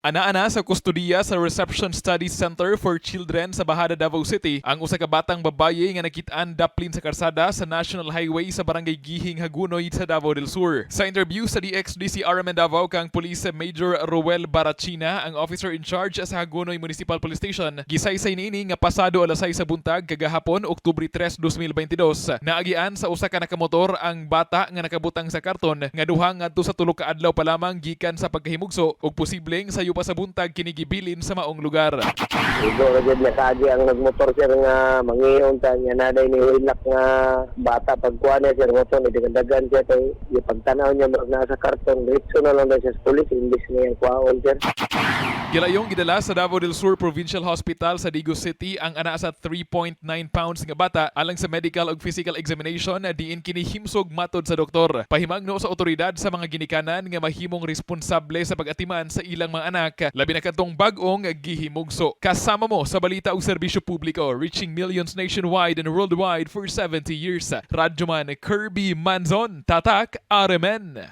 Ana-ana sa kustodiya sa Reception Studies Center for Children sa Bajada, Davao City ang usa ka batang babaye nga nakit-an daplin sa karsada sa National Highway sa Barangay Gihing, Hagonoy sa Davao del Sur. Sa interview sa DXDC RMN Davao kang Police Major Roel Barachina, ang officer in charge sa Hagonoy Municipal Police Station, gisaysay niini nga pasado alas 6 sa buntag kagahapon, Oktubre 3, 2022, naagian sa usa ka nakamotor ang bata nga nakabutang sa karton nga duha ngadto sa 3 ka adlaw pa lamang gikan sa pagkahimugso ug posibleng sayo pa sa buntag kini gibilin sa maong lugar. Igo ra jud nakaagi ang nagmotor, sir, nga mangiyon ta niya naday ni hilak nga bata. Pagkuha niya, sir, motor ni dagan siya kay yung pagtanaw niya murag naa sa karton, diretso na lang daw siya sa pulis imbis nga iyang kuhaon, sir. Gilayong gidala sa Davao del Sur Provincial Hospital sa Digos City ang ana sa 3.9 pounds nga bata alang sa medical ug physical examination diin kini himsog matod sa doktor. Pahimangno sa otoridad sa mga ginikanan nga mahimong responsable sa pag-atiman sa ilang mga anak, labi na kadtong bag-ong gihimugso. Kasama mo sa balita ug serbisyo publiko, reaching millions nationwide and worldwide for 70 years. Radyoman Kirby Manzon, Tatak RMN.